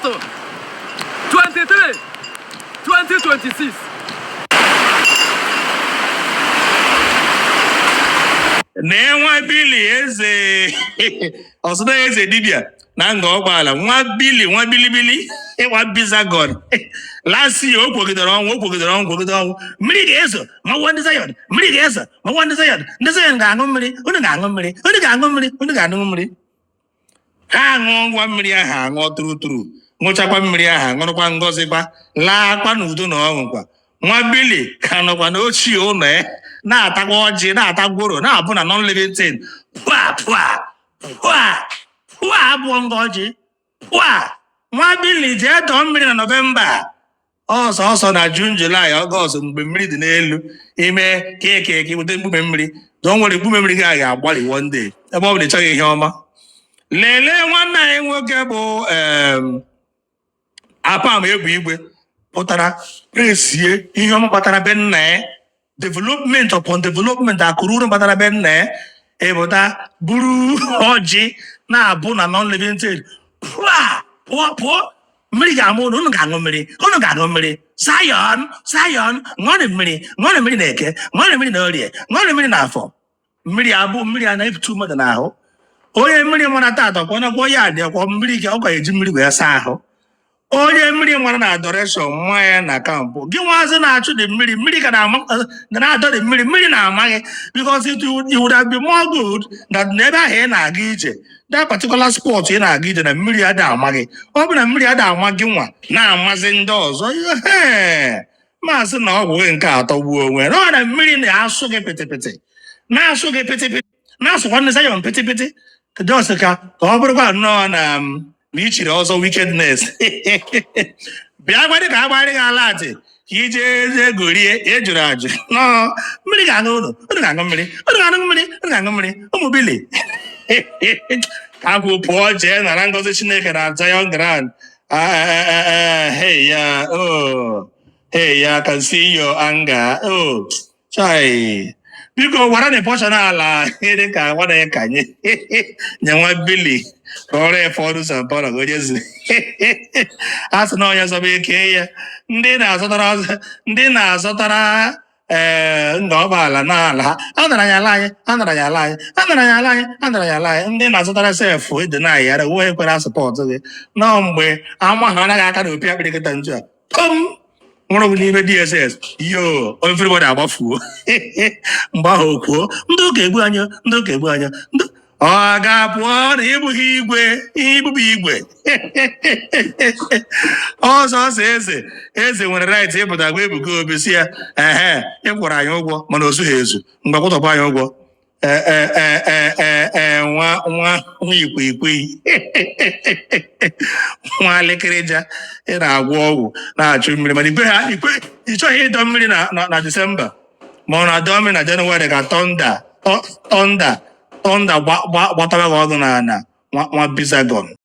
23, 2026. Nee nwa Billy eze ọsụna eze dibịa na Ngor Okpala, nwa Billy, nwa bilibili, nwa bizagon. Last year o kwogidere ọnwụ, o kwogidere ọnwụ, kwogide ọnwụ. Mmiri ga-ezo ma ndị Zion, mmiri ga-ezo ma ndị Zion, ndị Zion ga-aṅụ mmiri, unu ga-aṅụ mmiri, unu ga-aṅụ mmiri, unu ga-aṅụ mmiri. Ha aṅụọ ngwa mmiri ahụ, aṅụọ turu turu, ṅụchakwa mmiri ahụ, ṅụrụkwa ngọzi kwa, laakwa n'udo na ọṅụ kwa. Nwa Billy ka nọkwa n'ochie ụlọ ya, na-atakwa ọjị, na-ata gworo, na-abụ na non living thing. Pụa pụa pụa pụa, abụọ nga ọjị pụa. Nwa Billy jee dọọ mmiri na Nọvemba, ọsọ ọsọ na June, July, Ọgọst, mgbe mmiri dị n'elu ime ka eke eke weta mkpume mmiri. Dọọ nwere mkpume mmiri gị ga-agbalị one day, ebe ọ bụ na ị chọghị ihe ọma. Lelee nwanne anyị nwoke bụ Apam Ebu Igwe pụtara presie ihe ọma kpatara be nna ya, development upon development, akụrụ uru kpatara be nna ya. Ịpụta buru ọjị na-abụ na non living thing. Pụọ pụọ pụọ, mmiri ga-ama unu, unu ga-aṅụ mmiri, unu ga-aṅụ mmiri. Zion, Zion, ṅụọnụ mmiri, ṅụọnụ mmiri na Eke, ṅụọnụ mmiri na Orie, ṅụọnụ mmiri na Afọ. Mmiri abụ mmiri a na-ebutu mmadụ n'ahụ. Onye mmiri mara taata kwa na ya dị kwa mmiri ka ọ ga-eji mmiri wee saa ahụ. Onye mmiri mara na adoration nwa ya na camp gị, nwaazị na-achụ dị mmiri, mmiri ka na-adọ dị mmiri, mmiri na-ama gị, because it would have been more good that n'ebe ahụ ị na-aga ije, that particular spot ị na-aga ije, na mmiri ada ama gị. Ọ bụ na mmiri ada ama gị nwa na-amazi ndị ọzọ. Ee, maazị, na ọgwụ gị nke atọgbuo onwe na ọ na mmiri na-asụ gị pịtịpịtị, na-asụ gị pịtịpịtị, na-asụkwa ndị Zion pịtịpịtị. Just ka ọ bụrụkwa nnọọ na ichiri ọzọ wickedness bịa gwadị ka agbarị gị alatị ka ije jee gorie. Ejụrụ ajụ nọọ mmiri ga-aṅụ unu, unu ga-aṅụ mmiri, unu ga-aṅụ mmiri, unu ga-aṅụ mmiri. Ụmụ Billy ka akwụ pụọ jee nara ngọzi Chineke na Zion Grand. Ah, ah, ah, ah, hey ya, oh hey ya, I can see your anger. Oh chai, biko gwara na portion ala dị ka nwana ya ka nye nye nwa Billy ka ọrụ ya fọdụ sọmpọrọ ka onye ziri a sị na onye zọba eke ya. Ndị na-azọtara ee Ngor Okpala n'ala ha, a nara anyị ala anyị, a nara anyị ala anyị, a nara anyị ala anyị, a nara anyị ala anyị. Ndị na-azọtara sef ịdị na yara wee kwere support gị nọọ mgbe ama ha anaghị aka na opi akpịrị kịta nju a pom nwụrụ gị n'ime DSS yo, everybody agbafuo. Mgbe ahụ o kwuo ndị ụka egbu anya, ndị ụka egbu anya, ndị ọ ga-apụọ na ịbụghị igwe, ihe ịbụbụ igwe ọsọ ọsọ. Eze nwere right ịpụta gwa Ebuka Obi si ya, ehe, ị kwụrụ anyị ụgwọ mana o zughị ezu, mgbe kwụtọpụ anyị ụgwọ. Ee ee ee ee ee ee, nwa nwa nwa ikwiikwi, nwa alịkịrịja, ị na-agwọ ọgwụ na-achụ mmiri, mana ikwe ha ikwe ị chọghị ịdọ mmiri na Disemba, ma ọ na-adọ mmiri na Jenụwarị, ka thunder thunder thunder gbatawa gị ọdụ n'ala, nwa nwa bizagon.